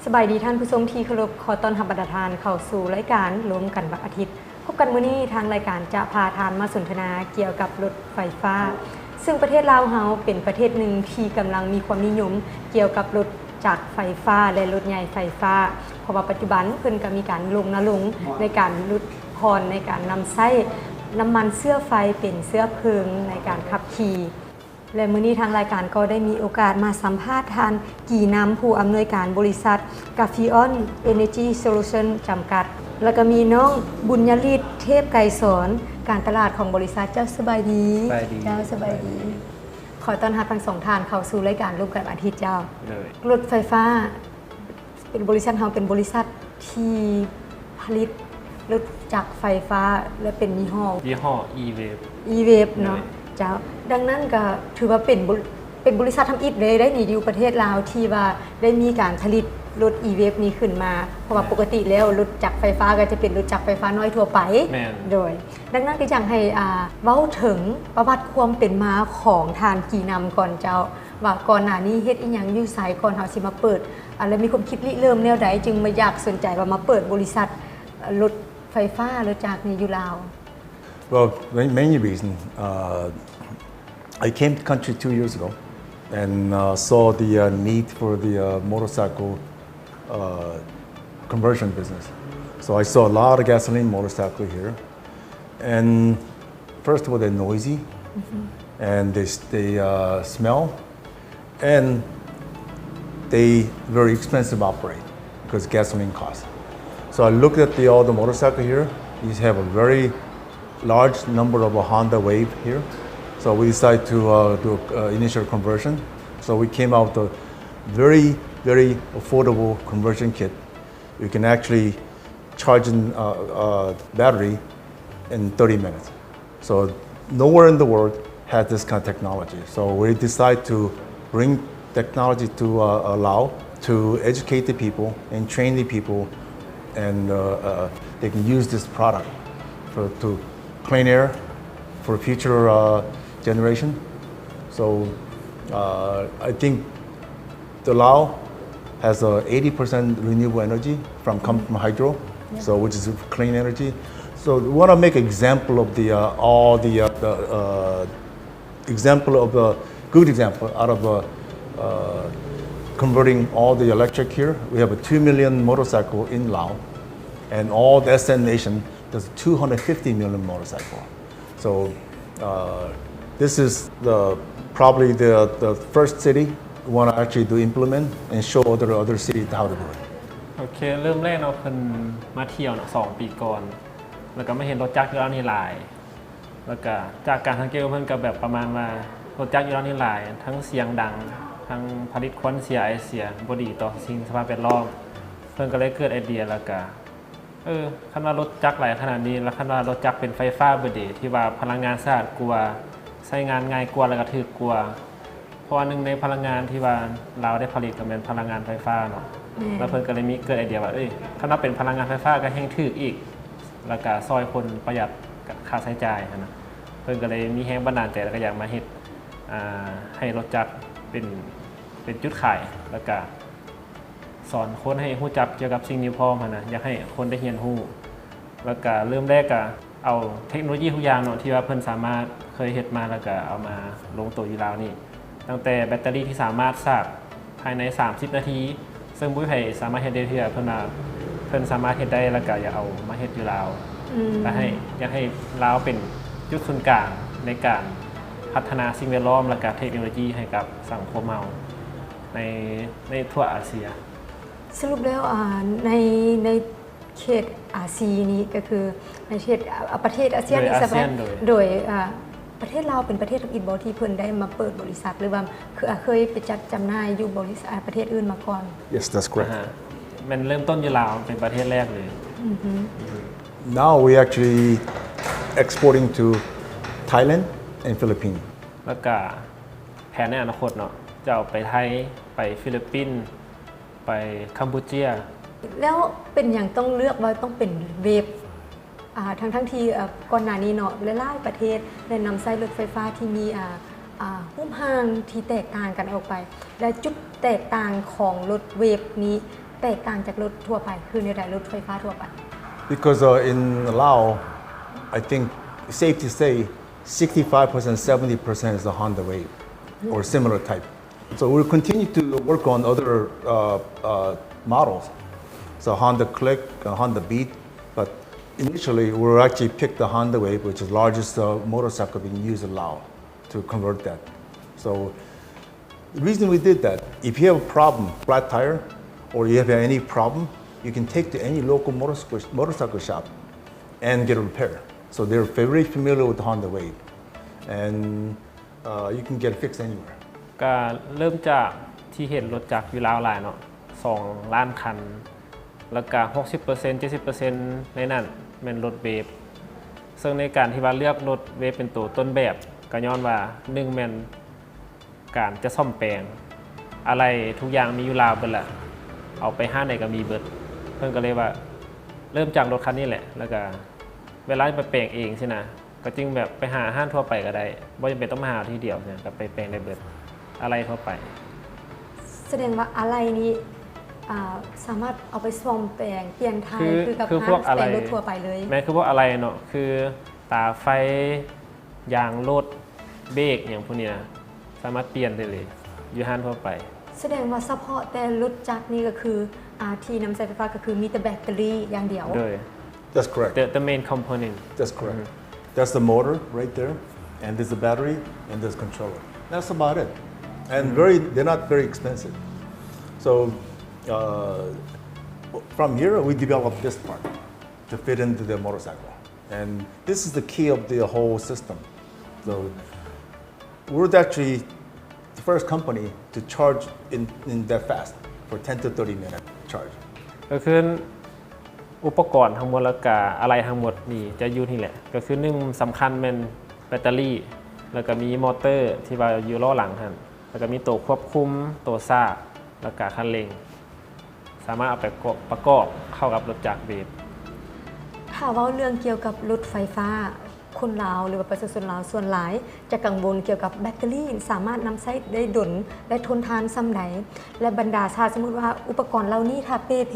ສະບາຍດີທ່ານຜູ້ຊົມທີ່ເຄົາລົບ, ຂໍຕ້ອນຮັບບັນດາທ່ານເຂົ້າສູ່ລາຍການລົມກັນວັນອາທິດ. ພົບກັນມື້ນີ້, ທາງລາຍການຈະພາທ່ານມາສົນທະນາກ່ຽວກັບລົດໄຟຟ້າ, ຊຶ່ງປະເທດລາວເຮົາເປັນປະເທດໜຶ່ງທີ່ກຳລັງມີຄວາມນິຍົມກ່ຽວກັບລົດຈັກໄຟຟ້າ ແລະ ລົດໃຫຍ່ໄຟຟ້າ, ເພາະວ່າປັດຈຸບັນເພິ່ນກໍມີການລົງນະລົງໃນການຫຼຸດຜ່ອນໃນການນຳໃຊ້ນ້ຳມັນເຊື້ອໄຟເປັນເຊື້ອເພີງໃນການຂັບຂີ່. ແລະ ມື້ນີ້ທາງລາຍການກໍໄດ້ມີໂອກາດມາສຳພາດທ່ານ ກີນຳ ຜູ້ອຳນວຍການບໍລິສັດ ກາຟີອອນ ເອເນີຈີ ໂຊລູຊັນ ຈຳກັດ ແລ້ວກໍມີນ້ອງ ບຸນຍະລິດ ເທບໄກສອນ ການຕະຫຼາດຂອງບໍລິສັດ. ເຈົ້າ ສະບາຍດີ. ສະບາຍດີ. ເຈົ້າ ສະບາຍດີ. ສະບາຍດີ. ຂໍຕ້ອນຮັບທັງສອງທ່ານເຂົ້າສູ່ລາຍການລົມກັນວັນອາທິດ. ເຈົ້າ. ໂດຍ. ລົດໄຟຟ້າ ເປັນບໍລິສັດເຮົາເປັນບໍລິສັດທີ່ຜະລິດລົດຈັກໄຟຟ້າ ແລະ ເປັນຍີ່ຫໍ້ ຍີ່ຫໍ້ E-Wave E-Wave ເນາະ. ໂດຍ. ເຈົ້າ. ດັ່ງນັ້ນກໍຖືວ່າເປັນບໍ ເປັນບໍລິສັດທຳອິດເລີຍໄດ໋ນີ້ ຢູ່ປະເທດລາວທີ່ວ່າໄດ້ມີການຜະລິດລົດ E-Wave ນີ້ຂຶ້ນມາ, ເພາະວ່າ ແມ່ນ ປົກກະຕິແລ້ວລົດຈັກໄຟຟ້າກໍຈະເປັນລົດຈັກໄຟຟ້ານ້ອຍທົ່ວໄປ. ແມ່ນ. ໂດຍ. ດັ່ງນັ້ນກໍຢາກໃຫ້ ອ່າ ເວົ້າເຖິງປະຫວັດຄວາມເປັນມາຂອງທ່ານ ກີນຳ ກ່ອນເຈົ້າ ວ່າກ່ອນໜ້ານີ້ເຮັດອີ່ຫຍັງຢູ່ໃສ ກ່ອນເຮົາຊິມາເປີດ ແລະ ມີຄວາມຄິດລິເລີ່ມແນວໃດ ຈຶ່ງມາຢາກສົນໃຈວ່າມາເປີດບໍລິສັດລົດໄຟຟ້າລົດຈັກນີ້ຢູ່ລາວ? Well, ma- many reasons. Uh, I came to country two years ago and uh, saw the uh, need for the uh, motorcycle uh, conversion business. So I saw a lot of gasoline motorcycle here, and first of all, they're noisy, and they s- they uh, smell, and they very expensive to operate because gasoline costs. So I looked at the all the motorcycle here. These have a very large number of a Honda Wave here. So we decided to uh, do an uh, initial conversion. So we came out with a very, very affordable conversion kit. You can actually charge a uh, uh, battery in thirty minutes. So nowhere in the world has this kind of technology. So we decided to bring technology to uh, Laos to educate the people and train the people, and uh, uh, they can use this product for to clean air for future uh, generation. So uh, I think the Laos has a eighty percent renewable energy from come from hydro, so which is clean energy. So we want to make example of the uh, all the uh, the uh, example of a good example out of uh, uh, converting all the electric here. We have a two million motorcycle in Laos, and all the S N nation there's two hundred fifty million motorcycle. So uh, this is the probably the the first city we want to actually do implement and show other other cities how to do it. ໂອເຄ ເລີ່ມແລກເນາະ ເພິ່ນມາທ່ຽວເນາະ ສອງປີກ່ອນ ແລ້ວກໍມາເຫັນລົດຈັກຢູ່ລາວນີ້ຫຼາຍ ແລ້ວກະຈາກການສັງເກດຂອງເພິ່ນກະແບບປະມານວ່າ ລົດຈັກຢູ່ລາວນີ້ຫຼາຍ ທັງສຽງດັງ ທັງຜະລິດຄວັນເສຍ ໄອເສຍ ບໍ່ດີຕໍ່ສິ່ງສະພາບແວດລ້ອມ. ເພິ່ນກະເລີຍເກີດໄອເດຍ ແລ້ວກະ ເອີ ຄັນວ່າລົດຈັກຫຼາຍຂະໜາດນີ້ ແລ້ວຄັນວ່າລົດຈັກເປັນໄຟຟ້າເບີດເດ ທີ່ວ່າພະລັງງານສະອາດກວ່າ ໃຊ້ງານງ່າຍກວ່າ ແລ້ວກະຖືກກວ່າ ເພາະວ່າໜຶ່ງໃນພະລັງງານທີ່ວ່າລາວໄດ້ຜະລິດກະແມ່ນພະລັງງານໄຟຟ້າເນາະ. ແມ່ນ. ແລ້ວເພິ່ນກະເລີຍມີເກີດໄອເດຍວ່າ ເອີຍ ຄັນວ່າເປັນພະລັງງານໄຟຟ້າກະແຮ່ງຖືກອີກ ແລ້ວກະຊ່ອຍຄົນປະຢັດຄ່າໃຊ້ຈ່າຍຫັ້ນນະ. ເພິ່ນກະເລີຍມີແຮງບັນດານໃຈ ແລ້ວກະຢາກມາເຮັດ ອ່າ ໃຫ້ລົດຈັກເປັນ ເປັນຈຸດຂາຍ ແລ້ວກະສອນຄົນໃຫ້ຮູ້ຈັກກ່ຽວກັບສິ່ງນີ້ພ້ອມຫັ້ນນະ. ຢາກໃຫ້ຄົນໄດ້ຮຽນຮູ້ ແລ້ວກະເລີ່ມແລກກະ ເອົາເທັກໂນໂລຢີທຸກຢ່າງເນາະ ທີ່ວ່າເພິ່ນສາມາດເຄີຍເຮັດມາ ແລ້ວກະເອົາມາລົງໂຕຢູ່ລາວນີ້ ຕັ້ງແຕ່ແບັດເຕີຣີທີ່ສາມາດຊາດພາຍໃນສາມສິບນາທີ ເຊິ່ງບໍ່ມີໃຜສາມາດເຮັດໄດ້ເທື່ອ ເພິ່ນວ່າເພິ່ນສາມາດເຮັດໄດ້ ແລ້ວກະຢາກເອົາມາເຮັດຢູ່ລາວ ອືມ ແລະ ໃຫ້ ຢາກໃຫ້ລາວເປັນຈຸດສູນກາງໃນການພັດທະນາສິ່ງແວດລ້ອມ ແລ້ວກະເທັກໂນໂລຢີໃຫ້ກັບສັງຄົມເຮົາໃນ ໃນທົ່ວອາເຊຍ. ສະຫຼຸບແລ້ວ ອາ ໃນ ໃນ ເຂດອາຊີນີ້ ກໍຄືໃນເຂດ ອາ ປະເທດອາຊຽນ ໂດຍ ອີກ ອາຊຽນ ໂດຍ ໂດຍ ອາ ປະເທດລາວເປັນປະເທດທຳອິດບໍ່ ທີ່ເພິ່ນໄດ້ມາເປີດບໍລິສັດ ຫຼືວ່າເຄີຍ ເຄີຍໄປຈັດຈຳໜ່າຍຢູ່ບໍລິສັດ ອາ ປະເທດອື່ນມາກ່ອນ? Yes, that's correct. ອ່າ ແມ່ນເລີ່ມຕົ້ນຢູ່ລາວ ເປັນປະເທດແລກເລີຍ. ອືຮຶ Now we actually exporting to Thailand and Philippines. ແລ້ວກະແຜນໃນອະນາຄົດເນາະ ຈະເອົາໄປໄທ ໄປຟີລິບປິນ ໄປຄຳປູເຈຍ. ແລ້ວເປັນຫຍັງຕ້ອງເລືອກວ່າຕ້ອງເປັນເວບ ອ່າ ທັງໆທີ່ ເອີ ກ່ອນໜ້ານີ້ເນາະ ຫຼາຍໆປະເທດໄດ້ນຳໃຊ້ລົດໄຟຟ້າທີ່ມີ ອ່າ ອ່າ ຮູບຮ່າງທີ່ແຕກຕ່າງກັນອອກໄປ ແລະ ຈຸດແຕກຕ່າງຂອງລົດເວບນີ້ ແຕກຕ່າງຈາກລົດທົ່ວໄປ ຄືແນວໃດ ລົດໄຟຟ້າທົ່ວໄປ? Because uh, in Laos, I think, safe to say, sixty-five percent, seventy percent is the Honda Wave or similar type. So we'll continue to work on other uh, uh, models. So Honda Click, uh, Honda Beat, but initially we'll actually pick the Honda Wave, which is the largest uh, motorcycle being used in Laos, to convert that. So the reason we did that, if you have a problem, flat tire, or you have any problem, you can take to any local motorcycle, motorcycle shop and get a repair. So they're very familiar with the Honda Wave. And uh, you can get it fixed anywhere. ກະເລີ່ມຈາກທີ່ເຫັນລົດຈັກຢູ່ລາວຫຼາຍເນາະ ສອງລ້ານຄັນ ແລ້ວກະຫົກສິບເປີເຊັນ ເຈັດສິບເປີເຊັນໃນນັ້ນແມ່ນລົດເວບ ເຊິ່ງໃນການທີ່ວ່າເລືອກລົດເວບເປັນໂຕຕົ້ນແບບ ກະຍ້ອນວ່າ ໜຶ່ງ ແມ່ນການຈະສ້ອມແປງ ອາໄຫຼ່ທຸກຢ່າງມີຢູ່ລາວເບິດລະ ເອົາໄປຮ້ານໃດກະມີເບິດ ເພິ່ນກະເລີຍວ່າ ເລີ່ມຈາກລົດຄັນນີ້ແຫຼະ ແລ້ວກະເວລາໄປແປງເອງຊີ້ນະ ກະຈຶ່ງແບບໄປຫາຮ້ານທົ່ວໄປກະໄດ້ ບໍ່ຈຳເປັນຕ້ອງມາຫາທີ່ດຽວນະ ກະໄປແປງໄດ້ເບິດ ອາໄຫຼ່ທົ່ວໄປ. ສະແດງວ່າອາໄຫຼ່ນີ້ ອ່າ ສາມາດເອົາໄປສ້ອມແປງ ປ່ຽນຖ່າຍ ຄື ຄືກັບຮ້ານແປງລົດທົ່ວໄປເລີຍ. ແມ່ນ ຄືພວກອາໄຫຼ່ເນາະ ຄືຕາໄຟ ຢາງລົດ ເບຣກ ຫຍັງພວກນີ້ນະ ສາມາດປ່ຽນໄດ້ເລີຍ ຢູ່ຮ້ານທົ່ວໄປ. ສະແດງວ່າສະເພາະແຕ່ລົດຈັກນີ້ກະຄື ອ່າ ທີ່ນຳໃຊ້ໄຟຟ້າກະຄືມີແຕ່ແບັດເຕີຣີຢ່າງດຽວ. ໂດຍ. That's correct. The, the main component. That's correct. That's the motor right there, and there's a battery, and there's controller. That's about it. And very, they're not very expensive. So uh, from here, we developed this part to fit into the motorcycle. And this is the key of the whole system. So we're actually the first company to charge in, in that fast for ten to thirty minute charge. ກະຄືອຸປະກອນທັງໝົດ ແລ້ວກະອາໄຫຼ່ທັງໝົດນີ້ຈະຢູ່ນີ້ແຫຼະ ກະຄື ໜຶ່ງ ສຳຄັນແມ່ນແບັດເຕີຣີ ແລ້ວກະມີມໍເຕີທີ່ວ່າຢູ່ລໍ້ຫຼັງຫັ້ນ ແລ້ວກະມີໂຕຄວບຄຸມ ໂຕຊາກ ແລ້ວກະຄັນເລັ່ງ ສາມາດເອົາໄປປະກອບເຂົ້າກັບລົດຈັກເວບ. ຖ້າເວົ້າເລື່ອງກ່ຽວກັບລົດໄຟຟ້າ ຄົນລາວ ຫຼືວ່າປະຊາຊົນລາວສ່ວນຫຼາຍຈະກັງວົນກ່ຽວກັບແບັດເຕີຣີ ສາມາດນຳໃຊ້ໄດ້ດົນ ແລະ ທົນທານສ່ຳໃດ ແລະ ບັນດາ ຖ້າສົມມຸດວ່າອຸປະກອນເຫຼົ່ານີ້ຖ້າເປ່ເພ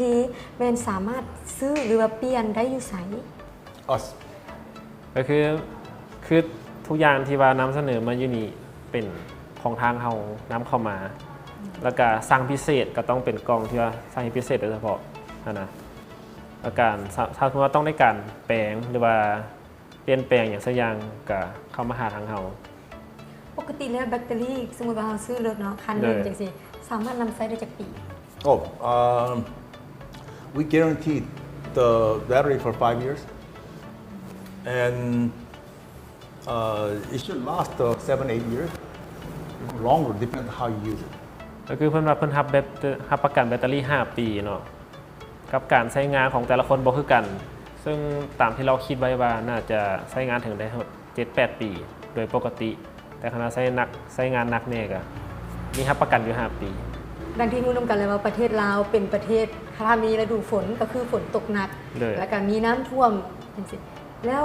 ແມ່ນສາມາດຊື້ ຫຼືວ່າປ່ຽນໄດ້ຢູ່ໃສ? Us. ກະຄື ຄືທຸກຢ່າງທີ່ວ່ານຳສະເໜີມາຢູ່ນີ້ເປັນຂອງທາງເຮົານຳເຂົ້າມາ ແລ້ວກະສັ່ງພິເສດກະຕ້ອງເປັນກ່ອງທີ່ວ່າສັ່ງພິເສດໂດຍສະເພາະຫັ້ນນະ ແລ້ວກະ ຖ້າສົມມຸດວ່າຕ້ອງໄດ້ການແປງ ຫຼືວ່າປ່ຽນແປງຫຍັງສັກຢ່າງກະເຂົ້າມາຫາທາງເຮົາ. ປົກກະຕິແລ້ວແບັດເຕີຣີ ສົມມຸດວ່າເຮົາຊື້ລົດເນາະ ຄັນໜຶ່ງ ໂດຍ ຈັ່ງຊີ້ ສາມາດນຳໃຊ້ໄດ້ຈັກປີ? Oh, um, we guaranteed the battery for five years, and uh, it should last uh, seven, eight years, even longer, depends on how you use it. ກະຄືເພິ່ນວ່າເພິ່ນຮັບແບັດ ຮັບປະກັນແບັດເຕີຣີຫ້າປີເນາະ ກັບການໃຊ້ງານຂອງແຕ່ລະຄົນບໍ່ຄືກັນ ເຊິ່ງຕາມທີ່ລາວຄິດໄວ້ວ່າໜ້າຈະໃຊ້ງານເຖິງໄດ້ຮອດເຈັດແປດປີໂດຍປົກກະຕິ ແຕ່ຄັນວ່າໃຊ້ໜັກ ໃຊ້ງານໜັກແນ່ກະມີຮັບປະກັນຢູ່ຫ້າປີ. ດັ່ງທີ່ຮູ້ນຳກັນແລ້ວວ່າປະເທດລາວເປັນປະເທດ ຖ້າມີລະດູຝົນກະຄືຝົນຕົກໜັກ ໂດຍ ແລ້ວກະມີນ້ຳຖ້ວມຈັ່ງຊີ້ ແລ້ວ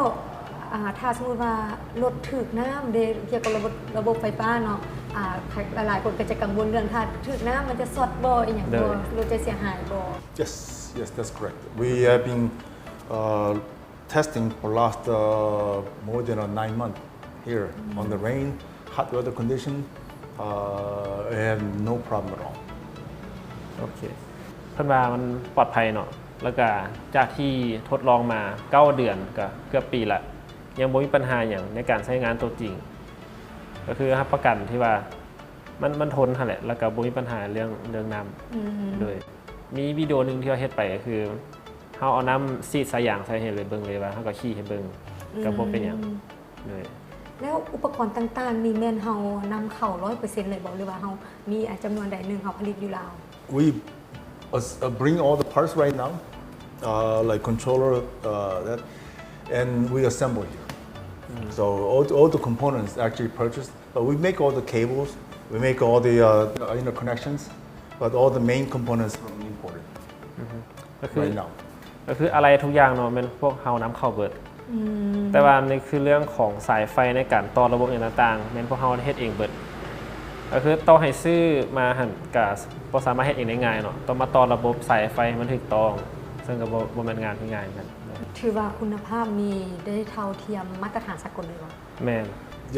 ອ່າ ຖ້າສົມມຸດວ່າລົດຖືກນ້ຳເດ ກ່ຽວກັບລະບົບ ລະບົບໄຟຟ້າເນາະ ອ່າ ຫຼາຍໆຄົນກະຈະກັງວົນເລື່ອງຖ້າຖືກນ້ຳມັນຈະຊັອດບໍ່ ອີ່ຫຍັງບໍ່ ໂດຍ ລົດຈະເສຍຫາຍບໍ່? Yes, yes, that's correct. We have been uh, testing for last uh, more than uh, nine months here on the rain, hot weather condition. Uh, I have no problem at all. ໂອເຄ ເພິ່ນວ່າມັນປອດໄພເນາະ ແລ້ວກະຈາກທີ່ທົດລອງມາເກົ້າເດືອນ ກະເກືອບປີລະ ຍັງບໍ່ມີບັນຫາຫຍັງໃນການໃຊ້ງານໂຕຈິງ ກະຄືຮັບປະກັນທີ່ວ່າມັນ ມັນທົນຫັ້ນແຫຼະ ແລ້ວກະບໍ່ມີບັນຫາເລື່ອງ ເລື່ອງນ້ຳ ໂດຍ ມີວິດີໂອໜຶ່ງທີ່ເຮົາເຮັດໄປກະຄື ເຮົາເອົານ້ຳສີດສາຍຢາງໃສ່ໃຫ້ເລີຍ ເບິ່ງເລີຍວ່າ ເຮົາກະຂີ່ໃຫ້ເບິ່ງ ກະບໍ່ເປັນຫຍັງ ໂດຍ. ແລ້ວອຸປະກອນຕ່າງໆນີ້ແມ່ນເຮົານຳເຂົ້າຮ້ອຍເປີເຊັນເລີຍບໍ່ ຫຼືວ່າເຮົາມີ ອ່າ ຈຳນວນໃດໜຶ່ງເຮົາຜະລິດຢູ່ລາວ? We uh, uh, bring all the parts right now, uh, like controller, uh, that, and we assemble here. So all, all the components actually purchased, but we make all the cables, we make all the uh, interconnections, but all the main components are imported. ກະຄື right now ກະຄືອາໄຫຼ່ທຸກຢ່າງເນາະ ແມ່ນພວກເຮົານຳເຂົ້າເບິດ ແຕ່ວ່ານີ້ຄືເລື່ອງຂອງສາຍໄຟໃນການຕໍ່ລະບົບຫຍັງຕ່າງໆ ແມ່ນພວກເຮົາເຮັດເອງເບິດ. ກໍຄືຕໍ່ໃຫ້ຊື້ມາຫັ້ນກະບໍ່ສາມາດເຮັດເອງໄດ້ງ່າຍເນາະ, ຕ້ອງມາຕໍ່ລະບົບສາຍໄຟໃຫ້ມັນຖືກຕ້ອງ, ເຊິ່ງກໍບໍ່ ບໍ່ແມ່ນງານທີ່ງ່າຍກັນ. ຖືວ່າຄຸນນະພາບນີ້ໄດ້ເທົ່າທຽມມາດຕະຖານສາກົນເລີຍບໍ່? ແມ່ນ.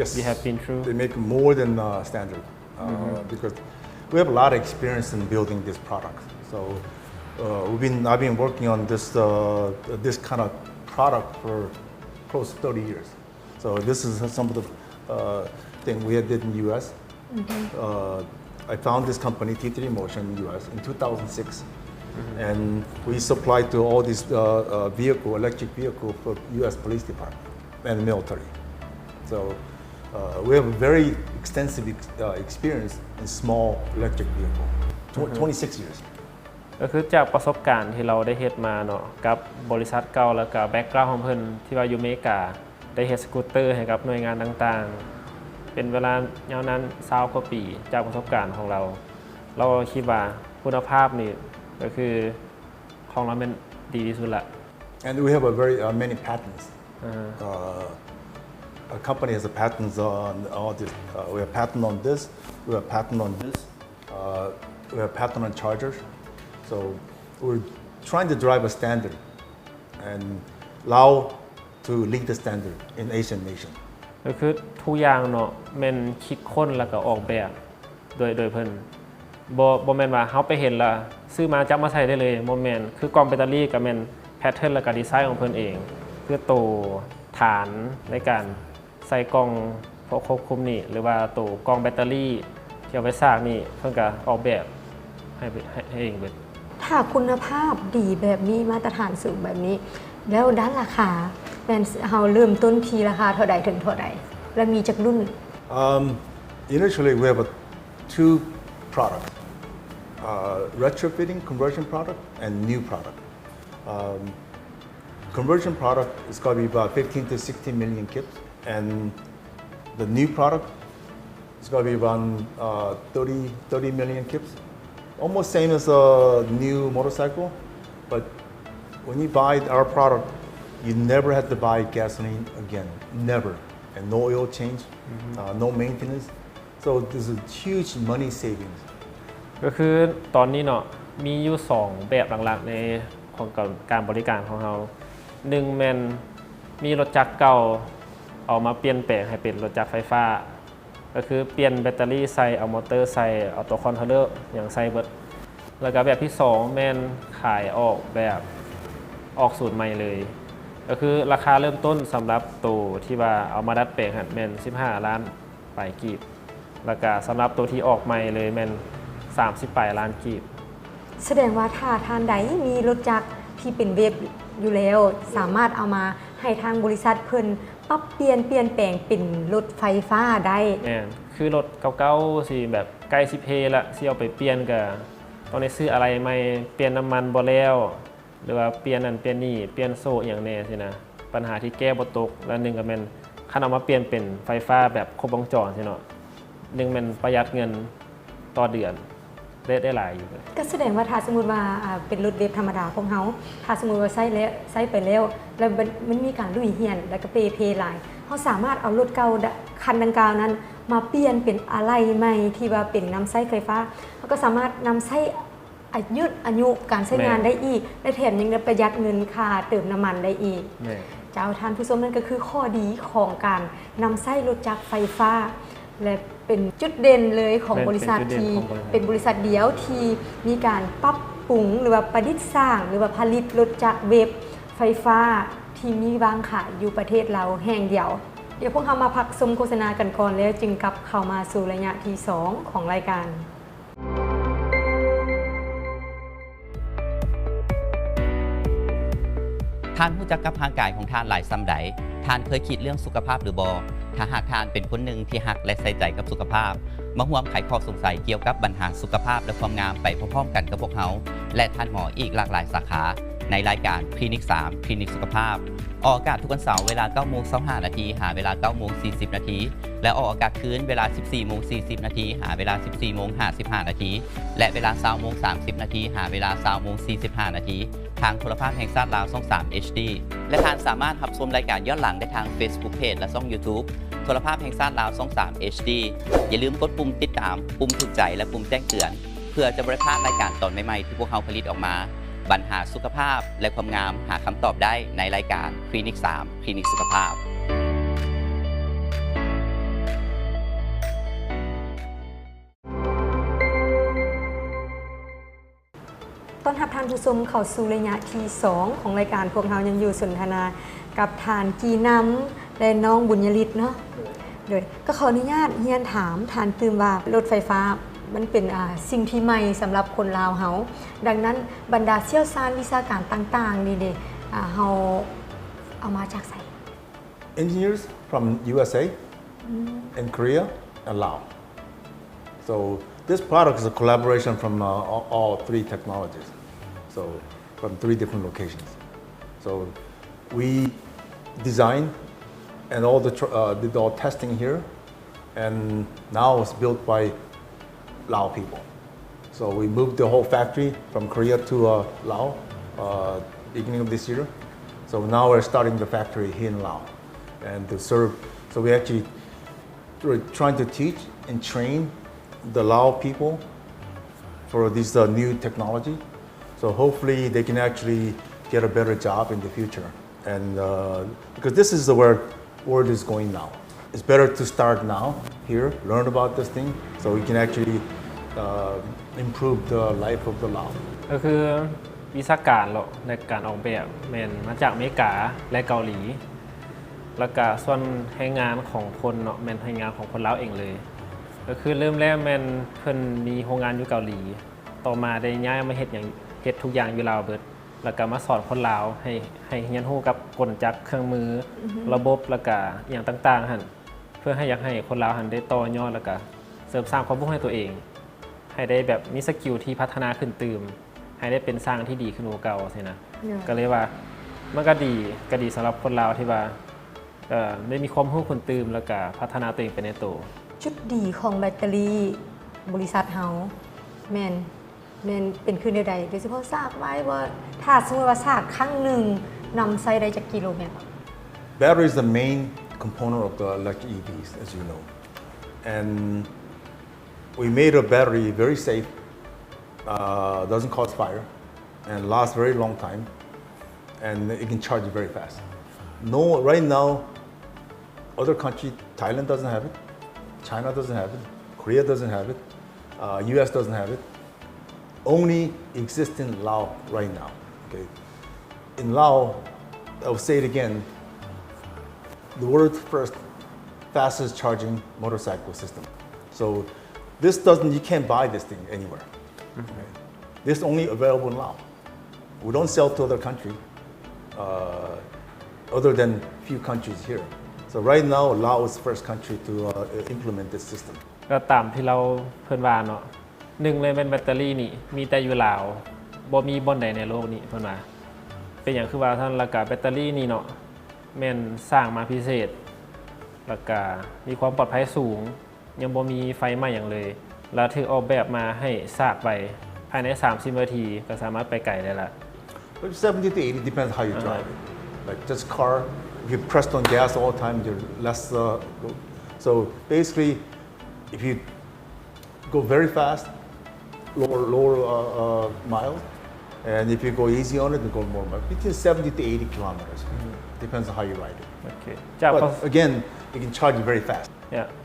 Yes. We have been through. They make more than, uh, standard. Uh, because we have a lot of experience in building this product. So, uh, we've been, I've been working on this, uh, this kind of product for close to thirty years. So this is some of the, uh, thing we did in the U S. Uh, I found this company, T three Motion, in the U S in two thousand six. And we supplied to all these, uh, uh, vehicle, electric vehicle for U S Police Department and military. So, uh, we have a very extensive ex-, uh, experience in small electric vehicle. Tw-, twenty-six years. ກໍຄືຈາກປະສົບການທີ່ລາວໄດ້ເຮັດມາເນາະ ກັບບໍລິສັດເກົ່າ ແລ້ວກະແບັກກຣາວຂອງເພິ່ນທີ່ວ່າຢູ່ເມກາ ໄດ້ເຮັດສະກູດເຕີໃຫ້ກັບໜ່ວຍງານຕ່າງໆ ເປັນເວລາຍາວນານຊາວກວ່າປີ. ຈາກປະສົບການຂອງລາວ ລາວຄິດວ່າຄຸນນະພາບນີ້ກໍຄືຂອງລາວແມ່ນດີທີ່ສຸດລະ. And we have a very, uh, many patents. Uh, our company has a patents on all this. Uh, we have patent on this. We have patent on this. Uh, we have patent on chargers. So we're trying to drive a standard and Lao to lead the standard in Asian nation. ກໍຄືທຸກຢ່າງເນາະ ແມ່ນຄິດຄົ້ນແລ້ວກໍອອກແບບໂດຍ ໂດຍເພິ່ນ. ບໍ່ ບໍ່ແມ່ນວ່າເຮົາໄປເຫັນແລ້ວຊື້ມາຈັບມາໃສ່ໄດ້ເລີຍ, ບໍ່ແມ່ນ. ຄືກ່ອງແບັດເຕີຣີກໍແມ່ນແພັດເທີນ ແລ້ວກໍດີໄຊຂອງເພິ່ນເອງ, ຄືໂຕຖານໃນການ ໃສ່ກ່ອງພວກຄວບຄຸມນີ້ ຫຼືວ່າໂຕກ່ອງແບັດເຕີຣີທີ່ເອົາໄປສາກນີ້ ເພິ່ນກະອອກແບບໃຫ້ ໃຫ້ ໃຫ້ເອງເບິດ. ຖ້າຄຸນນະພາບດີແບບນີ້ ມາດຕະຖານສູງແບບນີ້ ແລ້ວດ້ານລາຄາ ແມ່ນເຮົາເລີ່ມຕົ້ນທີ່ລາຄາເທົ່າໃດເຖິງເທົ່າໃດ ແລະ ມີຈັກລຸ້ນ? Um, initially we have a two product, uh, retrofitting conversion product and new product. Um, conversion product is gonna be about fifteen to sixteen million kips, and the new product is gonna be around, uh, thirty, thirty million kips. Almost same as a new motorcycle, but when you buy our product, you never have to buy gasoline again, never, and no oil change, uh, no maintenance. So this is huge money savings. ກໍຄືຕອນນີ້ເນາະ ມີຢູ່ສອງແບບຫຼັກໆ ໃນຂອງການ ການບໍລິການຂອງເຮົາ. ໜຶ່ງແມ່ນມີລົດຈັກເກົ່າ ເອົາມາປ່ຽນແປງໃຫ້ເປັນລົດຈັກໄຟຟ້າ, ກໍຄືປ່ຽນແບັດເຕີຣີໃສ່, ເອົາມໍເຕີໃສ່, ເອົາຕົວຄອນໂທຣລເລີຫຍັງໃສ່ເບິດ. ແລ້ວກໍແບບທີສອງແມ່ນຂາຍອອກແບບອອກສູດໃໝ່ເລີຍ, ກໍຄືລາຄາເລີ່ມຕົ້ນສຳລັບໂຕທີ່ວ່າເອົາມາດັດແປງຫັ້ນແມ່ນສິບຫ້າລ້ານ ປາຍກີບ, ແລ້ວກະສຳລັບໂຕທີ່ອອກໃໝ່ເລີຍແມ່ນສາມສິບປາຍລ້ານກີບ. ສະແດງວ່າຖ້າທ່ານໃດມີລົດຈັກທີ່ເປັນເວບຢູ່ແລ້ວ ສາມາດເອົາມາໃຫ້ທາງບໍລິສັດເພິ່ນປັບປ່ຽນ ປ່ຽນແປງເປັນລົດໄຟຟ້າໄດ້. ແມ່ນ, ຄືລົດເກົ່າໆ ຊິແບບໃກ້ຊິເພລະ ຊິເອົາໄປປ່ຽນກະຕ້ອງໄດ້ຊື້ອາໄຫຼ່ໃໝ່, ປ່ຽນນ້ຳມັນບໍ່ແລ້ວ ຫຼືວ່າປ່ຽນນັ້ນປ່ຽນນີ້ ປ່ຽນໂສ້ອີ່ຫຍັງແດ່ຊີ້ນະ, ປັນຫາທີ່ແກ້ບໍ່ຕົກ. ແລະ ໜຶ່ງກໍແມ່ນ ຄັນເອົາມາປ່ຽນເປັນໄຟຟ້າແບບຄົບວົງຈອນຊີ້ເນາະ, ໜຶ່ງແມ່ນປະຢັດເງິນຕໍ່ເດືອນໄດ້ ໄດ້ຫຼາຍຢູ່. ກໍສະແດງວ່າຖ້າສົມມຸດວ່າ ອ່າ ເປັນລົດເວບທຳມະດາຂອງເຮົາ, ຖ້າສົມມຸດວ່າໃຊ້ແລ້ວ ໃຊ້ໄປແລ້ວ ແລ້ວມັນ ມັນມີການລຸຍຮຽນ ແລ້ວກໍເປ່ເພຫຼາຍ, ເຮົາສາມາດເອົາລົດເກົ່າ ຄັນດັ່ງກ່າວນັ້ນມາປ່ຽນເປັນອາໄຫຼ່ໃໝ່ທີ່ວ່າເປັນນຳໃຊ້ໄຟຟ້າ, ເຮົາກໍສາມາດນຳໃຊ້ ອາຍຸ ອາຍຸການໃຊ້ງານໄດ້ອີກ ແລະ ແຖມຍັງໄດ້ປະຢັດເງິນຄ່າເຕີມນ້ຳມັນໄດ້ອີກ. ແມ່ນ. ເຈົ້າ ທ່ານຜູ້ຊົມ, ນັ້ນກໍຄືຂໍ້ດີຂອງການນຳໃຊ້ລົດຈັກໄຟຟ້າ ແລະ ເປັນຈຸດເດັ່ນເລີຍຂອງ ແມ່ນ ບໍລິສັດ ເປັນຈຸດເດັ່ນ ທີ່ ຂອງບໍລິສັດ ເປັນບໍລິສັດດຽວທີ່ມີການປັບປຸງ ຫຼືວ່າປະດິດສ້າງ ຫຼືວ່າຜະລິດລົດຈັກເວບໄຟຟ້າທີ່ມີວາງຂາຍຢູ່ປະເທດລາວແຫ່ງດຽວ. ດຽວພວກເຮົາມາພັກຊົມໂຄສະນາກັນກ່ອນ ແລ້ວຈຶ່ງກັບເຂົ້າມາສູ່ໄລຍະທີສອງຂອງລາຍການ. ທ່ານຮູ້ຈັກກັບຮ່າງກາຍຂອງທ່ານຫຼາຍສ່ຳໃດ? ທ່ານເຄີຍຄິດເລື່ອງສຸຂະພາບຫຼືບໍ່? ຖ້າຫາກທ່ານເປັນຄົນໜຶ່ງທີ່ຮັກ ແລະ ໃສ່ໃຈກັບສຸຂະພາບ, ມາຮ່ວມໄຂຂໍ້ສົງໄສກ່ຽວກັບບັນຫາສຸຂະພາບ ແລະ ຄວາມງາມໄປພ້ອມໆກັນກັບພວກເຮົາ ແລະ ທ່ານໝໍອີກຫຼາກຫຼາຍສາຂາ ໃນລາຍການຄລີນິກສາມ ຄລີນິກສຸຂະພາບ. ອອກອາກາດທຸກວັນເສົາເວລາເກົ້າໂມງຊາວຫ້ານາທີ ຫາເວລາເກົ້າໂມງສີ່ສິບນາທີ ແລະ ອອກອາກາດຄືນເວລາສິບສີ່ໂມງສີ່ສິບນາທີ ຫາເວລາສິບສີ່ໂມງຫ້າສິບຫ້ານາທີ ແລະ ເວລາຊາວໂມງສາມສິບນາທີ ຫາເວລາຊາວໂມງສີ່ສິບຫ້ານາທີ ທາງໂທລະພາບແຫ່ງຊາດລາວ ຊ່ອງສາມ ເອັດດີ ແລະ ທ່ານສາມາດຮັບຊົມລາຍການຍ້ອນຫຼັງໄດ້ທາງ Facebook Page ແລະ ຊ່ອງ YouTube ໂທລະພາບແຫ່ງຊາດລາວ ຊ່ອງສາມ ເອດດີ ຢ່າລືມກົດປຸ່ມຕິດຕາມ, ປຸ່ມຖືກໃຈ ແລະ ປຸ່ມແຈ້ງເຕືອນ ເພື່ອຈະບໍ່ໄດ້ພາດລາຍການຕອນໃໝ່ໆທີ່ພວກເຮົາຜະລິດອອກມາ. ບັນຫາສຸຂະພາບ ແລະ ຄວາມງາມ ຫາຄຳຕອບໄດ້ໃນລາຍການຄລີນິກສາມ ຄລີນິກສຸຂະພາບ. ຕ້ອນຮັບທ່ານຜູ້ຊົມເຂົ້າສູ່ໄລຍະທີສອງຂອງລາຍການ. ພວກເຮົາຍັງຢູ່ສົນທະນາກັບທ່ານກີນຳ ແລະ ນ້ອງບຸນຍະລິດເນາະ. ໂດຍ ກໍຂໍອະນຸຍາດຮຽນຖາມທ່ານຕື່ມວ່າ ລົດໄຟຟ້າມັນເປັນ ອ່າ ສິ່ງທີ່ໃໝ່ສຳລັບຄົນລາວເຮົາ. ດັ່ງນັ້ນ ບັນດາຊ່ຽວຊານວິຊາການຕ່າງໆນີ້ເດ ອ່າ ເຮົາເອົາມາຈາກໃສ? Engineers from U S A, ອືມ and Korea, and Laos. So this product is a collaboration from, uh, all, all three technologies. So from three different locations. So we designed and all the tr-, uh, did all testing here, and now it's built by Lao people. So we moved the whole factory from Korea to, uh, Laos, uh, beginning of this year. So now we're starting the factory here in Laos, and to serve. So we actually, we're trying to teach and train the Lao people for this, uh, new technology. So hopefully they can actually get a better job in the future. And, uh, because this is the where world is going now. It's better to start now here, learn about this thing, so we can actually, uh, improve the life of the Lao. ກໍຄືວິຊາການເນາະ ແລະ ການອອກແບບແມ່ນມາຈາກອາເມລິກາ ແລະ ເກົາຫຼີ. ແລ້ວກະສ່ວນແຮງງານຂອງຄົນເນາະ ແມ່ນແຮງງານຂອງຄົນລາວເອງເລີຍ. ກໍຄືເລີ່ມແລກແມ່ນເພິ່ນມີໂຮງງານຢູ່ເກົາຫຼີ, ຕໍ່ມາໄດ້ຍ້າຍມາເຮັດຫຍັງ ເຮັດທຸກຢ່າງຢູ່ລາວເບິດ. ແລ້ວກະມາສອນຄົນລາວໃຫ້ ໃຫ້ຮຽນຮູ້ກັບກົນຈັກ ເຄື່ອງມື ອືຮຶ ລະບົບ ແລ້ວກະອີ່ຫຍັງຕ່າງໆຫັ້ນ ເພື່ອໃຫ້ ຢາກໃຫ້ຄົນລາວຫັ້ນໄດ້ຕໍ່ຍອດ ແລ້ວກະເສີມສ້າງຄວາມຮູ້ໃຫ້ຕົວເອງ ໃຫ້ໄດ້ແບບມີສະກິວທີ່ພັດທະນາຂຶ້ນຕື່ມ ໃຫ້ໄດ້ເປັນຊ່າງທີ່ດີຂຶ້ນກວ່າເກົ່າຊີ້ນະ. ໂດຍ ກໍເລີຍວ່າມັນກະດີ ກະດີສຳລັບຄົນລາວທີ່ວ່າ ເອີ ໄດ້ມີຄວາມຮູ້ຂຶ້ນຕື່ມ ແລ້ວກະພັດທະນາຕົວເອງໄປໃນໂຕ. ຈຸດດີຂອງແບັດເຕີຣີບໍລິສັດເຮົາແມ່ນ ແມ່ນເປັນຄືແນວໃດ? ໂດຍສະເພາະສາກໄວບໍ່? ຖ້າສົມມຸດວ່າສາກຄັ້ງໜຶ່ງນຳໃຊ້ໄດ້ຈັກກິໂລແມັດ? Battery is the main component of the electric E Vs, as you know. And we made a battery very safe, uh, doesn't cause fire, and lasts very long time, and it can charge very fast. No, right now, other country, Thailand doesn't have it, China doesn't have it, Korea doesn't have it, uh, U S doesn't have it. Only exist in Laos right now. Okay. In Laos, I'll say it again, the world's first fastest charging motorcycle system. So this doesn't, you can't buy this thing anywhere. Mhm. Okay. This only available in Laos. We don't sell to other country, uh, other than few countries here. So right now, Laos is the first country to, uh, implement this system. ກໍຕາມທີ່ລາວເພິ່ນວ່າເນາະ ໜຶ່ງເລີຍແມ່ນແບັດເຕີຣີນີ້ມີແຕ່ຢູ່ລາວ ບໍ່ມີບ່ອນໃດໃນໂລກນີ້ ເພິ່ນວ່າ. ເປັນຫຍັງຄືວ່າຊັ້ນ? ແລ້ວກະແບັດເຕີຣີນີ້ເນາະ ແມ່ນສ້າງມາພິເສດ ແລ້ວກະມີຄວາມປອດໄພສູງ ຍັງບໍ່ມີໄຟໄໝ້ຫຍັງເລີຍ ແລ້ວຖືກອອກແບບມາໃຫ້ສາກໄວ ພາຍໃນສາມສິບນາທີກໍສາມາດໄປໄກໄດ້ລະ. But seventy to eighty depends how you drive it. Like, just car, if you press on gas all the time, you're less, uh, so basically, if you go very fast, lower, lower, uh, uh, miles, and if you go easy on it, you go more miles. Between seventy to eighty kilometers. Mhm. Depends on how you ride it. Okay. ຈາກປະ But again, you can charge it very fast.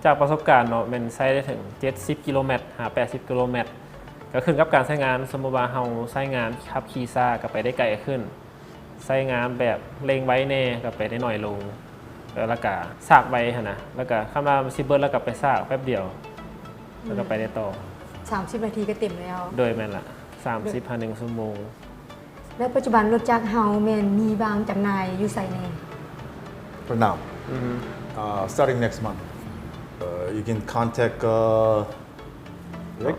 ຈາກປະສົບການເນາະ ແມ່ນໃຊ້ໄດ້ເຖິງເຈັດສິບກິໂລແມັດ ຫາແປດສິບກິໂລແມັດ ກໍຂຶ້ນກັບການໃຊ້ງານ. ສົມມຸດວ່າເຮົາໃຊ້ງານຂັບຂີ່ຊ້າ ກໍໄປໄດ້ໄກຂຶ້ນ. ໃຊ້ງານແບບເລັ່ງໄວແດ່ ກໍໄປໄດ້ໜ້ອຍລົງ ແລ້ວກະສາກໄວຫັ້ນນະ ແລ້ວກະຄັນວ່າມັນຊິເບິດ ແລ້ວກະໄປສາກແປັບດຽວ ແລ້ວກະໄປໄດ້ຕໍ່. ສາມສິບນາທີກໍເຕັມແລ້ວ. ໂດຍ ແມ່ນລະ ສາມສິບຫາໜຶ່ງຊົ່ວໂມງ. ແລ້ວປັດຈຸບັນລົດຈັກເຮົາແມ່ນມີວາງຈຳໜ່າຍຢູ່ໃສແດ່? For now. ອືຮຶ. Uh, starting next month. Uh, you can contact, uh, Rick.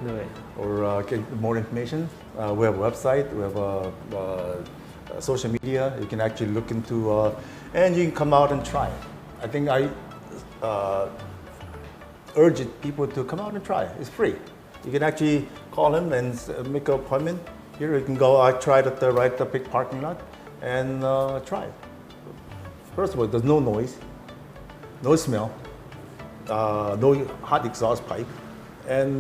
ໂດຍ. Or, uh, get more information. Uh, we have a website, we have a, uh, uh, social media. You can actually look into, uh, and you can come out and try. I think I, uh, urge people to come out and try. It's free. You can actually call him and s-, make an appointment. Here you can go, I tried at the, right at the big parking lot and, uh, try it. First of all, there's no noise. No smell, uh, no hot exhaust pipe, and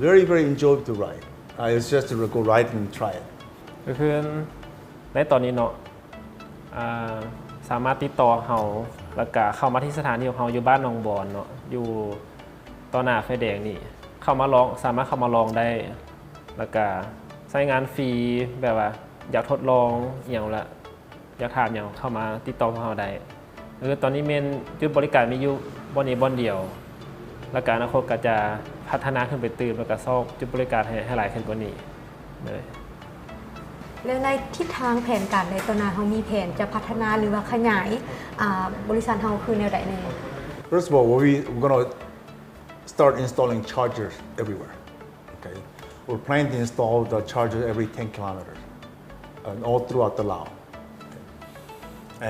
very, very enjoyable to ride. I suggest to go ride and try it. ກໍຄືໃນຕອນນີ້ເນາະ ອ່າ ສາມາດຕິດຕໍ່ເຮົາ ແລ້ວກະເຂົ້າມາທີ່ສະຖານທີ່ຂອງເຮົາຢູ່ບ້ານໜອງບອນເນາະ ຢູ່ຕໍ່ໜ້າໄຟແດງນີ້ ເຂົ້າມາລອງ ສາມາດເຂົ້າມາລອງໄດ້ ແລ້ວກະໃຊ້ງານຟຣີ ແບບວ່າຢາກທົດລອງອີ່ຫຍັງລະ ຢາກຖາມຫຍັງເຂົ້າມາຕິດຕໍ່ພວກເຮົາໄດ້. ເອີ ຕອນນີ້ແມ່ນຈຸດບໍລິການມີຢູ່ບ່ອນນີ້ບ່ອນດຽວ ແລ້ວກະອະນາຄົດກະຈະພັດທະນາຂຶ້ນໄປຕື່ມ ແລ້ວກະຊອກຈຸດບໍລິການໃຫ້ ໃຫ້ຫຼາຍຂຶ້ນກວ່ານີ້ເລີຍ. ແລ້ວໃນທິດທາງແຜນການໃນຕໍ່ໜ້າ ເຮົາມີແຜນຈະພັດທະນາ ຫຼືວ່າຂະຫຍາຍ ອ່າ ບໍລິສັດເຮົາຄືແນວໃດແນ່? First of all, we, we're gonna start installing chargers everywhere. Okay, we're planning to install the charger every ten kilometers and all throughout the Lao.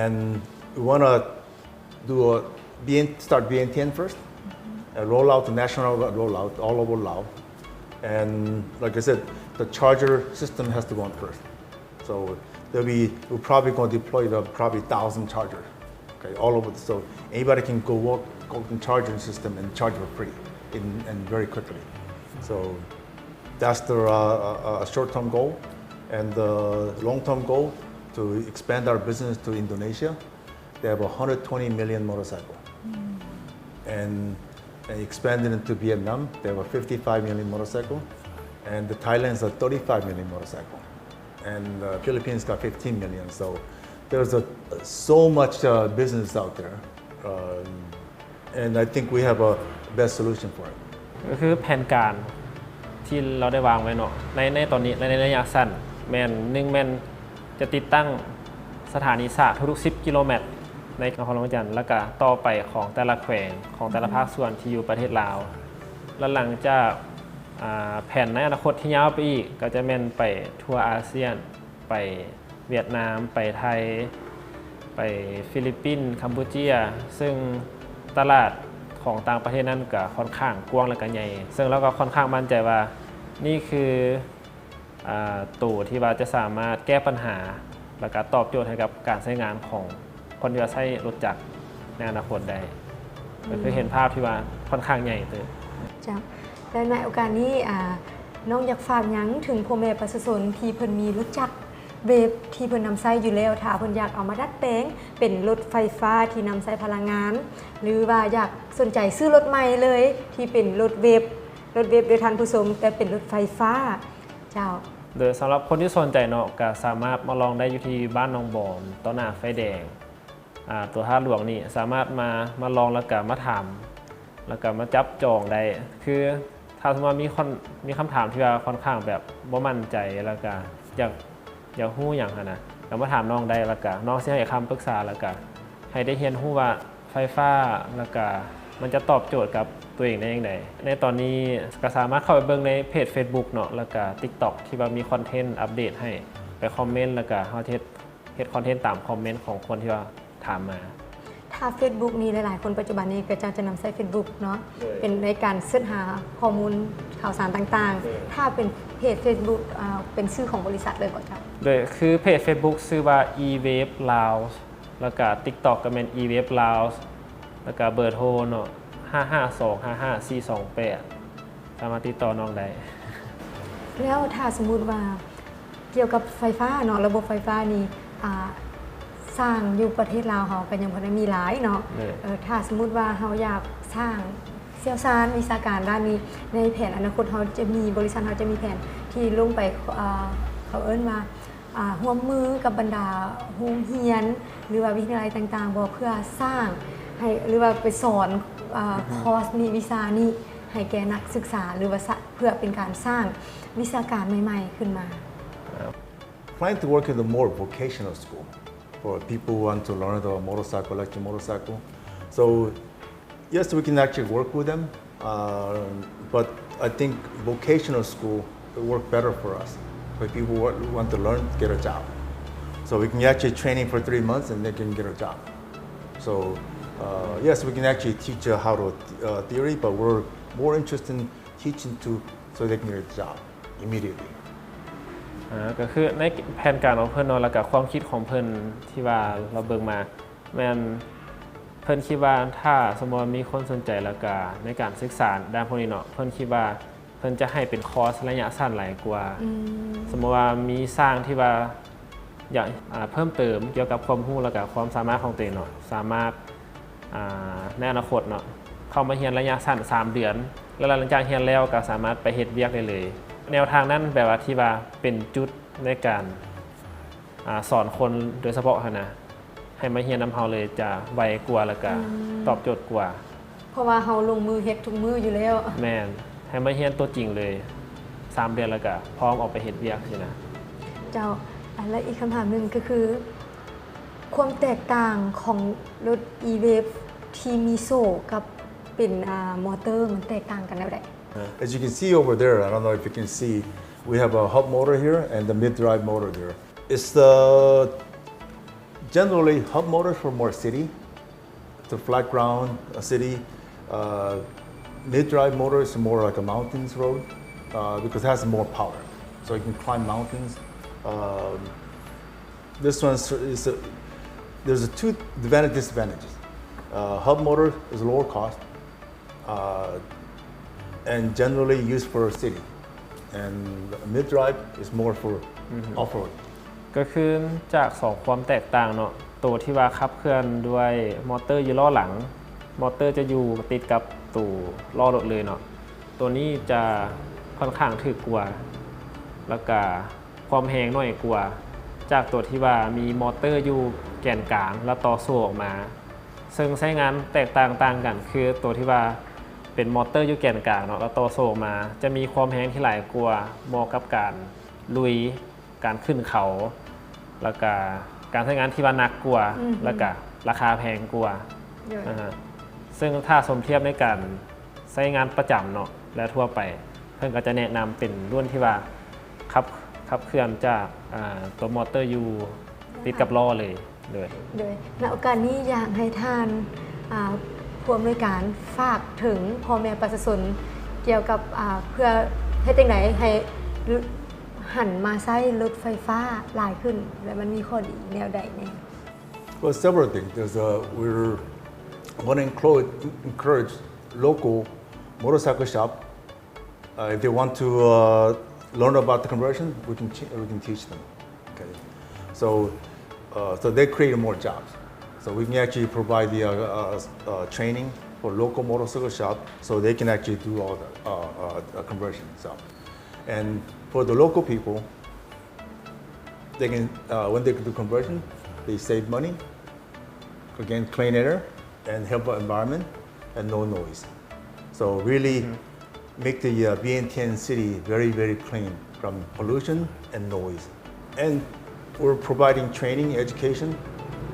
And we want to do a B N, start B N T N first and roll out the national rollout all over Lao. And like I said, the charger system has to go on first. So there'll be, we're probably going to deploy the probably thousand chargers. Okay, all over. So anybody can go walk, go to the charging system and charge for free in, and very quickly. So that's the uh, uh, short-term goal. And the long-term goal to expand our business to Indonesia. They have one hundred twenty million motorcycle. And, and expanded into Vietnam, they have a fifty-five million motorcycle. And the Thailand is a thirty-five million motorcycle. And uh, Philippines got fifteen million. So there's a, so much uh, business out there. Um, and I think we have a best solution for it. ກໍຄືແຜນການທີ່ເຮົາໄດ້ວາງໄວ້ເນາະ ໃນ ໃນຕອນນີ້ ໃນ ໃນໄລຍະສັ້ນ ແມ່ນ ໜຶ່ງ ແມ່ນຈະຕິດຕັ້ງສະຖານີຊາດທຸກໆສິບກິໂລແມັດໃນນະຄອນຫຼວງວຽງຈັນ ແລ້ວກະຕໍ່ໄປຂອງແຕ່ລະແຂວງ ຂອງແຕ່ລະພາກສ່ວນທີ່ຢູ່ປະເທດລາວ ແລະ ຫຼັງຈາກ ອ່າ ແຜນໃນອະນາຄົດທີ່ຍາວໄປອີກ ກໍຈະແມ່ນໄປທົ່ວອາຊຽນ ໄປຫວຽດນາມ ໄປໄທ ໄປຟີລິບປິນ ຄຳປູເຈຍ ເຊິ່ງຕະຫຼາດຂອງຕ່າງປະເທດນັ້ນກະຂ້ອນຂ້າງກວ້າງ ແລະ ກະໃຫຍ່ ເຊິ່ງລາວກໍຂ້ອນຂ້າງໝັ້ນໃຈວ່າ ນີ້ຄື ອ່າ ໂຕທີ່ວ່າຈະສາມາດແກ້ບັນຫາ ແລ້ວກະຕອບໂຈດໃຫ້ກັບການໃຊ້ງານຂອງ ຄົນທີ່ວ່າໃຊ້ລົດຈັກໃນອະນາຄົດໄດ້ ກໍຄືເຫັນພາບທີ່ວ່າຂ້ອນຂ້າງໃຫຍ່ເຕີບ. ເຈົ້າ ແລະ ໃນໂອກາດນີ້ ອ່າ ນ້ອງຢາກຝາກຫຍັງເຖິງພໍ່ແມ່ປະຊາຊົນທີ່ເພິ່ນມີລົດຈັກເວບທີ່ເພິ່ນນຳໃຊ້ຢູ່ແລ້ວ ຖ້າເພິ່ນຢາກເອົາມາດັດແປງເປັນລົດໄຟຟ້າທີ່ນຳໃຊ້ພະລັງງານ ຫຼືວ່າຢາກສົນໃຈຊື້ລົດໃໝ່ເລີຍທີ່ເປັນລົດເວບ ລົດເວບເດີທ່ານຜູ້ຊົມ ແຕ່ເປັນລົດໄຟຟ້າ ເຈົ້າ. ໂດຍ ສຳລັບຄົນທີ່ສົນໃຈເນາະ ກະສາມາດມາລອງໄດ້ຢູ່ທີ່ບ້ານໜອງບອນ ຕໍ່ໜ້າໄຟແດງ ອ່າ ຕົວທ່າຫຼວງນີ້ ສາມາດມາ ມາລອງ ແລ້ວກະມາຖາມ ແລ້ວກະມາຈັບຈອງໄດ້ ຄືຖ້າສົມມຸດວ່າມີຄວາມ ມີຄຳຖາມທີ່ວ່າຂ້ອນຂ້າງແບບບໍ່ໝັ້ນໃຈ ແລ້ວກະຢາກ ຢາກຮູ້ຫຍັງຫັ້ນນະ ກະມາຖາມນ້ອງໄດ້ ແລ້ວກະນ້ອງຊິໃຫ້ຄຳປຶກສາ ແລ້ວກະໃຫ້ໄດ້ຮຽນຮູ້ວ່າ ໄຟຟ້າ ແລ້ວກະມັນຈະຕອບໂຈດກັບຕົວເອງໄດ້ຈັ່ງໃດ. ໃນຕອນນີ້ກະສາມາດເຂົ້າໄປເບິ່ງໃນເພຈເຟສບຸກເນາະ ແລ້ວກະຕິກຕັອກ ທີ່ວ່າມີຄອນເທັນອັບເດດໃຫ້ ໄປຄອມເມັນ ແລ້ວກະເຮົາຈະເຮັດ ເຮັດຄອນເທັນຕາມຄອມເມັນຂອງຄົນທີ່ວ່າຖາມມາ. ຖ້າເຟສບຸກນີ້ ຫຼາຍໆຄົນປັດຈຸບັນນີ້ກະຈະ ຈະນຳໃຊ້ເຟສບຸກເນາະ ເປັນໃນການເສີດຫາຂໍ້ມູນຂ່າວສານຕ່າງໆ. ຖ້າເປັນເພຈເຟສບຸກ ອ່າ ເປັນຊື່ຂອງບໍລິສັດເລີຍບໍ່ເຈົ້າ? ໂດຍ ຄືເພຈເຟສບຸກຊື່ວ່າ e-wave Laos ແລ້ວກະຕິກຕັອກກະແມ່ນ e-wave Laos ແລ້ວກະເບີໂທເນາະ ຫ້າຫ້າສອງຫ້າຫ້າສີ່ສອງແປດ ສາມາດຕິດຕໍ່ນ້ອງໄດ້. ແລ້ວຖ້າສົມມຸດວ່າກ່ຽວກັບໄຟຟ້າເນາະ ລະບົບໄຟຟ້ານີ້ ອ່າ ຊ່າງຢູ່ປະເທດລາວເຮົາກະຍັງບໍ່ໄດ້ມີຫຼາຍເນາະ. ເອີ ຖ້າສົມມຸດວ່າເຮົາຢາກສ້າງຊ່ຽວຊານວິຊາການດ້ານນີ້ ໃນແຜນອະນາຄົດເຮົາຈະມີ ບໍລິສັດເຮົາຈະມີແຜນທີ່ລົງໄປ ເຂົາເອີ້ນວ່າ ອ່າ ຮ່ວມມືກັບບັນດາໂຮງຮຽນ ຫຼືວ່າວິທະຍາໄລຕ່າງໆບໍ່ ເພື່ອສ້າງໃຫ້ ຫຼືວ່າໄປສອນ ອ່າ ຄອສນີ້ ວິຊານີ້ໃຫ້ແກ່ນັກສຶກສາ ຫຼືວ່າເພື່ອເປັນການສ້າງວິຊາການໃໝ່ໆຂຶ້ນມາ? Plan to work in a more vocational school for people who want to learn the motorcycle, electric motorcycle. So Yes, we can actually work with them, uh, but I think vocational school will work better for us, for people who want to learn, get a job. So we can actually training for three months and they can get a job. So uh, yes, we can actually teach uh, how to uh, theory, but we're more interested in teaching to so they can get a job immediately. ອ່າ ກໍຄືໃນແຜນການຂອງເພິ່ນເນາະ ແລ້ວກໍຄວາມຄິດຂອງເພິ່ນທີ່ວ່າເຮົາເບິ່ງມາ ແມ່ນ ເພິ່ນຄິດວ່າ ຖ້າສົມມຸດວ່າມີຄົນສົນໃຈ ແລ້ວກະໃນການສຶກສາດ້ານພວກນີ້ເນາະ ເພິ່ນຄິດວ່າເພິ່ນຈະໃຫ້ເປັນຄອສໄລຍະສັ້ນຫຼາຍກວ່າ. ອືມ ສົມມຸດວ່າມີຊ່າງທີ່ວ່າຢາກ ອາ ເພີ່ມເຕີມກ່ຽວກັບຄວາມຮູ້ ແລ້ວກະຄວາມສາມາດຂອງຕົວເອງເນາະ ສາມາດ ອາ ໃນອະນາຄົດເນາະ ເຂົ້າມາຮຽນໄລຍະສັ້ນສາມເດືອນ ແລ້ວຫຼັງຈາກຮຽນແລ້ວກະສາມາດໄປເຮັດວຽກໄດ້ເລີຍ. ແນວທາງນັ້ນແບບວ່າ ທີ່ວ່າເປັນຈຸດໃນການ ອາ ສອນຄົນໂດຍສະເພາະຫັ້ນນະ ໃຫ້ມາຮຽນນຳເຮົາເລີຍ ຈະໄວກວ່າ ແລ້ວກະ ອືມ ຕອບໂຈດກວ່າ ເພາະວ່າເຮົາລົງມືເຮັດທຸກມື້ຢູ່ແລ້ວ. ແມ່ນ ໃຫ້ມາຮຽນຕົວຈິງເລີຍ ສາມເດືອນ ແລ້ວກະພ້ອມອອກໄປເຮັດວຽກຊີ້ນະ. ເຈົ້າ ແລະ ອີກຄຳຖາມໜຶ່ງກໍຄື ຄວາມແຕກຕ່າງຂອງລົດ e-Wave ທີ່ມີໂສ້ກັບເປັນ ອາ ມໍເຕີ ມັນແຕກຕ່າງກັນແນວໃດ? Uh, as you can see over there, I don't know if you can see, we have a hub motor here and the mid drive motor there. It's the generally hub motor for more city, the flat ground, a city. Uh, mid drive motor is more like a mountains road, uh, because it has more power, so you can climb mountains. Um, this one is, is a, there's a two advantage disadvantages. Uh, hub motor is lower cost, uh, and generally used for city, and mid drive is more for ອືຮຶ off road. ກໍຄືຈາກສອງຄວາມແຕກຕ່າງເນາະ ໂຕທີ່ວ່າຂັບເຄື່ອນດ້ວຍມໍເຕີຢູ່ລໍ້ຫຼັງ ມໍເຕີຈະຢູ່ຕິດກັບໂຕລໍ້ລົດເລີຍເນາະ ໂຕນີ້ຈະຂ້ອນຂ້າງຖືກກວ່າ ແລ້ວກະຄວາມແຮງໜ້ອຍກວ່າ ຈາກໂຕທີ່ວ່າມີມໍເຕີຢູ່ແກນກາງ ແລ້ວຕໍ່ໂສ້ອອກມາ. ເຊິ່ງໃຊ້ງານແຕກຕ່າງຕ່າງກັນ ຄືໂຕທີ່ວ່າເປັນມໍເຕີຢູ່ແກນກາງເນາະ ແລ້ວຕໍ່ໂສ້ອອກມາ ຈະມີຄວາມແຮງທີ່ຫຼາຍກວ່າ ເໝາະກັບການລຸຍ ການຂຶ້ນເຂົາ ແລ້ວກະການໃຊ້ງານທີ່ວ່າໜັກກວ່າ ອືຮຶ ແລ້ວກະລາຄາແພງກວ່າ ໂດຍ ອາຮະ ເຊິ່ງຖ້າສົມທຽບໃນການໃຊ້ງານປະຈຳເນາະ ແລະ ທົ່ວໄປ ເພິ່ນກໍຈະແນະນຳເປັນລຸ້ນທີ່ວ່າຂັບ ຂັບເຄື່ອນຈາກ ອາ ຕົວມໍເຕີຢູ່ຕິດກັບລໍ້ເລີຍ. ໂດຍ ໂດຍ ໃນໂອກາດນີ້ຢາກໃຫ້ທ່ານ ອາ ຜູ້ອຳນວຍການຝາກເຖິງພໍ່ແມ່ປະຊາຊົນ ກ່ຽວກັບ ອາ ເພື່ອເຮັດຈັ່ງໃດໃຫ້ ຫັນມາໃຊ້ລົດໄຟຟ້າຫຼາຍຂຶ້ນ ແລະ ມັນມີຂໍ້ດີແນວໃດແດ່? Well, several things. There's a, we wanna encourage, encourage local motorcycle shop. Uh, if they want to, uh, learn about the conversion, we can ch-, we can teach them. Okay. So, uh, so they create more jobs. So we can actually provide the, uh, uh, uh, training for local motorcycle shop so they can actually do all the, uh, uh, uh, conversion. So, and for the local people, they can, uh, when they do conversion, they save money, again, clean air, and help the environment, and no noise. So really, mm-hmm, make the, uh, Vientiane city very, very clean from pollution and noise. And we're providing training, education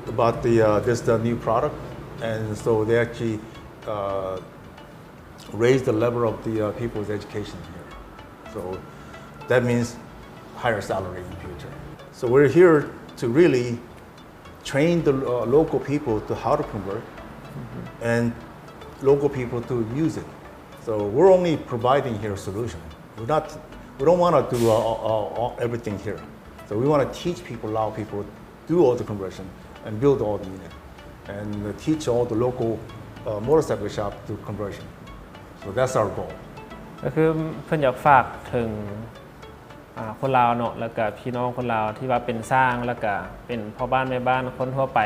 about the, uh, this, the new product. And so they actually, uh, raise the level of the, uh, people's education here. So that means higher salary in the future. So we're here to really train the, uh, local people to how to convert, mm-hmm, and local people to use it. So we're only providing here a solution. We're not, we don't wanna do, uh, uh, uh, everything here. So we wanna teach people, allow people do all the conversion and build all the unit and teach all the local, uh, motorcycle shop to conversion. So that's our goal. ກໍຄືເພິ່ນຢາກຝາກເຖິງ ອາ ຄົນລາວເນາະ ແລ້ວກະພີ່ນ້ອງຄົນລາວທີ່ວ່າເປັນຊ່າງ ແລ້ວກະເປັນພໍ່ບ້ານແມ່ບ້ານຄົນທົ່ວໄປ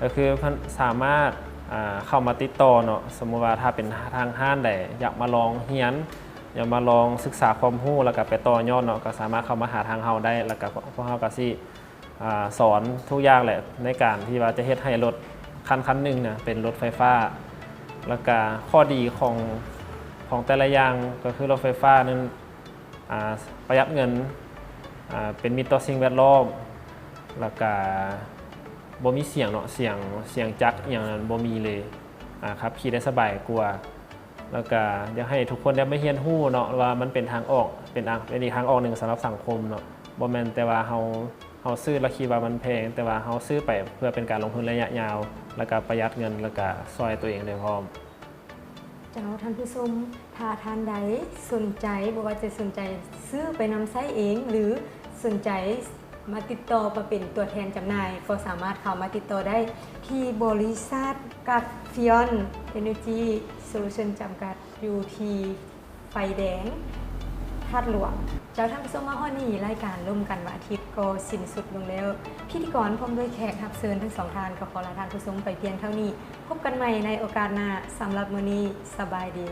ກໍຄືເພິ່ນສາມາດ ອາ ເຂົ້າມາຕິດຕໍ່ເນາະ ສົມມຸດວ່າຖ້າເປັນທາງຮ້ານໃດຢາກມາລອງຮຽນ ຢາກມາລອງສຶກສາຄວາມຮູ້ ແລ້ວກະໄປຕໍ່ຍອດເນາະ ກໍສາມາດເຂົ້າມາຫາທາງເຮົາໄດ້ ແລ້ວກະພວກເຮົາກໍຊິ ອາ ສອນທຸກຢ່າງແຫຼະ ໃນການທີ່ວ່າຈະເຮັດໃຫ້ລົດຄັນຄັນໜຶ່ງນະເປັນລົດໄຟຟ້າ ແລ້ວກະຂໍ້ດີຂອງ ຂອງແຕ່ລະຢ່າງ ກໍຄືລົດໄຟຟ້ານັ້ນ ອາ ປະຢັດເງິນ ອາ ເປັນມິດຕໍ່ສິ່ງແວດລ້ອມ ແລ້ວກະບໍ່ມີສຽງເນາະ ສຽງ ສຽງຈັກອີ່ຫຍັງນັ້ນບໍ່ມີເລີຍ ອາ ຂັບຂີ່ໄດ້ສະບາຍກວ່າ ແລ້ວກະຢາກໃຫ້ທຸກຄົນໄດ້ມາຮຽນຮູ້ເນາະ ວ່າມັນເປັນທາງອອກ ເປັນ ເປັນອີກທາງອອກໜຶ່ງສຳລັບສັງຄົມເນາະ ບໍ່ແມ່ນແຕ່ວ່າເຮົາ ເຮົາຊື້ແລ້ວຄິດວ່າມັນແພງ ແຕ່ວ່າເຮົາຊື້ໄປເພື່ອເປັນການລົງທຶນໄລຍະຍາວ ແລ້ວກະປະຢັດເງິນ ແລ້ວກະຊ່ອຍຕົວເອງໄດ້ພ້ອມ. ເຈົ້າ ທ່ານຜູ້ຊົມ ຖ້າທ່ານໃດສົນໃຈ ບໍ່ວ່າຈະສົນໃຈຊື້ໄປນຳໃຊ້ເອງ ຫຼື ສົນໃຈ ມາຕິດຕໍ່ມາເປັນຕົວແທນຈຳໜ່າຍ ກໍສາມາດເຂົ້າມາຕິດຕໍ່ໄດ້ທີ່ບໍລິສັດ Gulfion Energy Solution ຈຳກັດ ຢູ່ທີ່ໄຟແດງທາດຫຼວງ. ເຈົ້າ ທ່ານຜູ້ຊົມ, ມາຮອດນີ້ ລາຍການລົມກັນວັນອາທິດກໍສິ້ນສຸດລົງແລ້ວ. ພິທີກອນພ້ອມດ້ວຍແຂກຮັບເຊີນທັງສອງທ່ານ ກໍຂໍລາທ່ານຜູ້ຊົມໄປພຽງເທົ່ານີ້. ພົບກັນໃໝ່ໃນໂອກາດໜ້າ. ສຳລັບມື້ນີ້ ສະບາຍດີ.